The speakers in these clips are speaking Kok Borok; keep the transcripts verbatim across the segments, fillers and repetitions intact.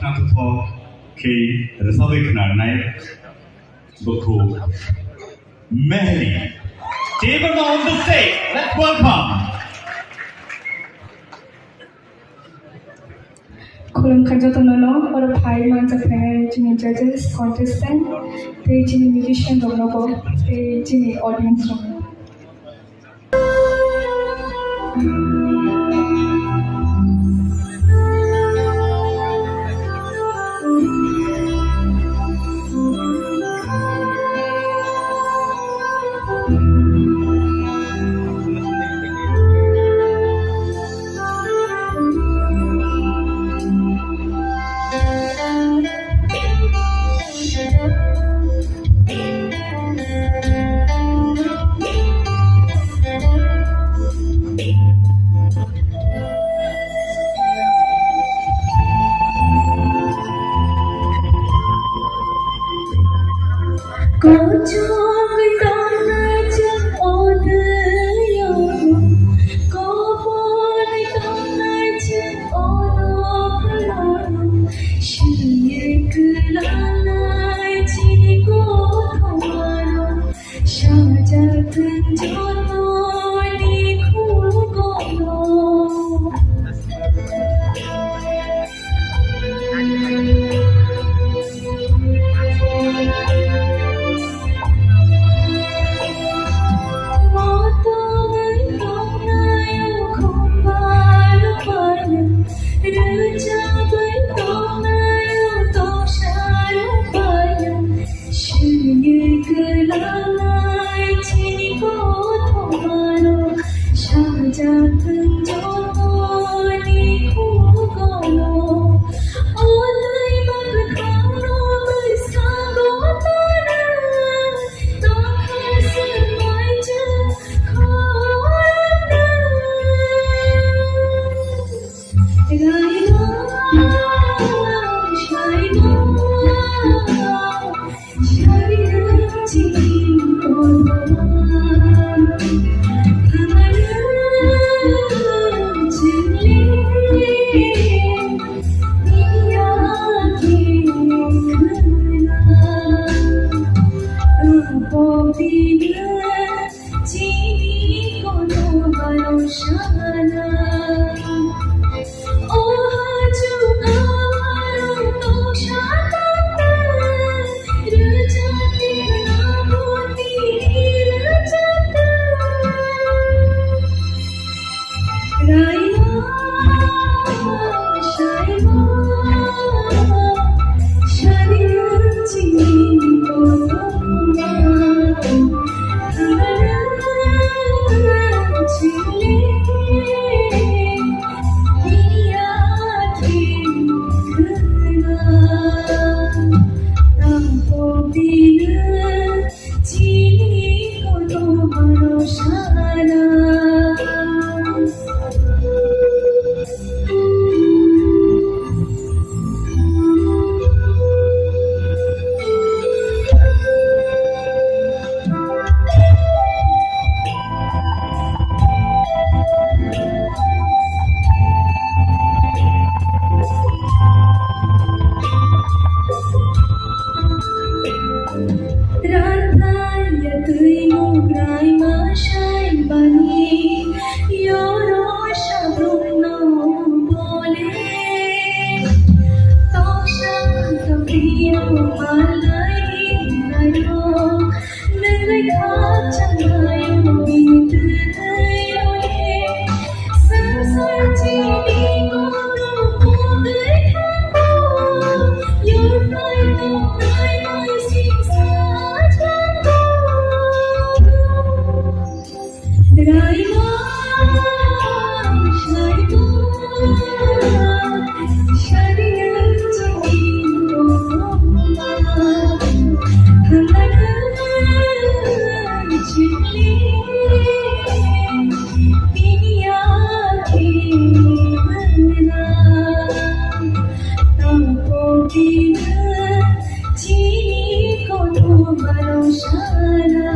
Naithothok khe rwchapwi khwnarnai bukhuk Mehri. Team on the stage, let's welcome. Khulumkha jotono no, oro phai manjak phainai chini judges, contestant, tei chini musician rokno bo, tei chini audience rokno. Kochok tongnai chwng o twi o, kopor tongnai chwng o noklo, simi kwlanai chini kothomano, sajak thwng jotono ni khugono. Sini kwlanai chini kothomano, sajak thwng jotono ni khugono. O twi bakthangno bwskango tana, tongkha swngbai chwng khoroknwi. Chini kothomano sana. O hachuk aro tongsa tangta, rwchapni khwnabo tini rwchapta. Raima, saima, sari chini kothoma, thangna chili, iya khina, tampo bina. Chini kothomano sana. Rathaya twi mugrai masai bani, yoro sabrumno bole. Toksa tokriyo malai nayo, nangrai khakchangmayo bini twi oye. Chini kothomano sana.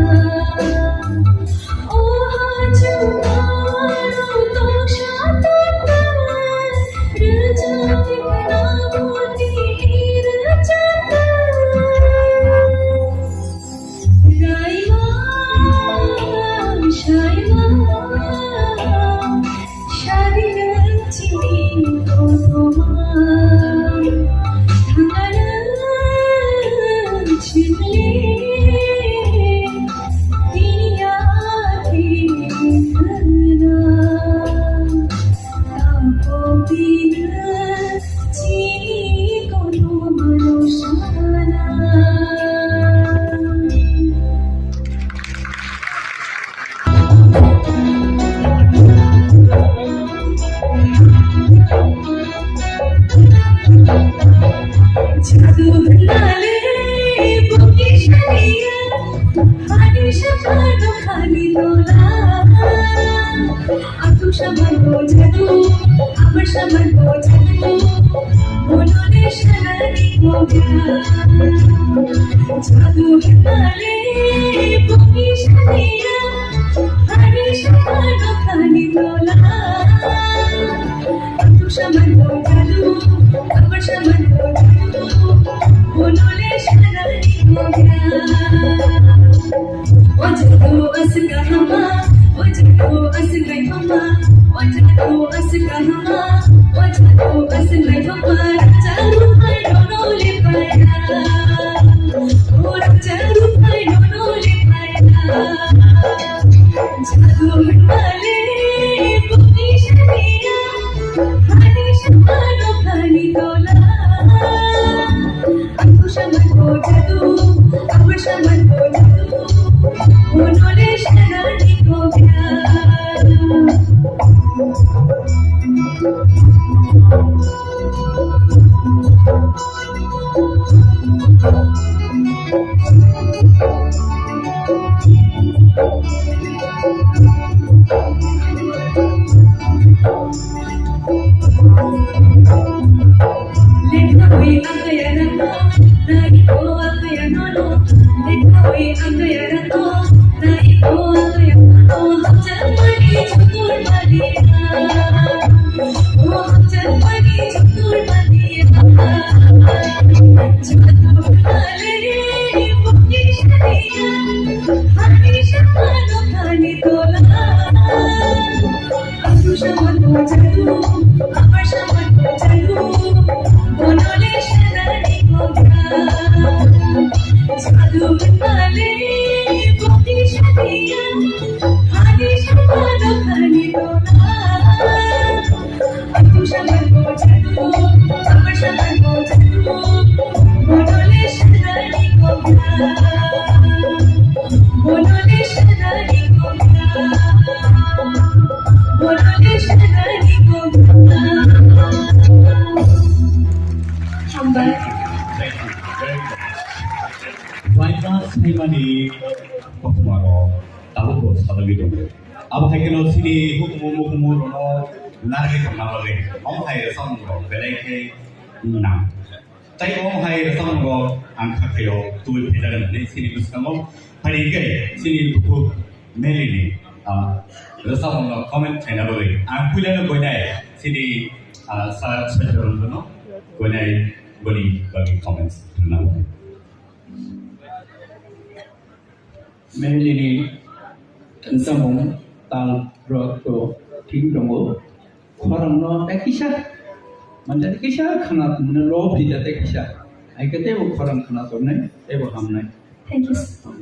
O hachuk aro toksa tangta, rwchapni khwnabo tini Hambai. Thank you very much. Waisa saimani kothoma rok tabuk bo salai tongo. Abo hai kheno chini hukumu mukumu rono narwgwi tongna bagwi. Omo hai rwchapmung rok belai khe nang. Tei omo hai rwchapmung rok ang kha khaio tubui phaijagan hinwi chini bwskango. Phaidi khe chini bukhuk Melini, ah, rwchapmungno comment khaina bagwi ang puilano koinai chini, ah, sir Saitya Ranjano koinai boni bagwi comments rwna bagwi. Melini rwchapmung tal rok to thik tongo. Khorangno ekisa, manjak kisa khana tongmani lo phija tei kisa. Hai khe teibo khorang khana tongnai, teibo hamnai. Thank you, sir.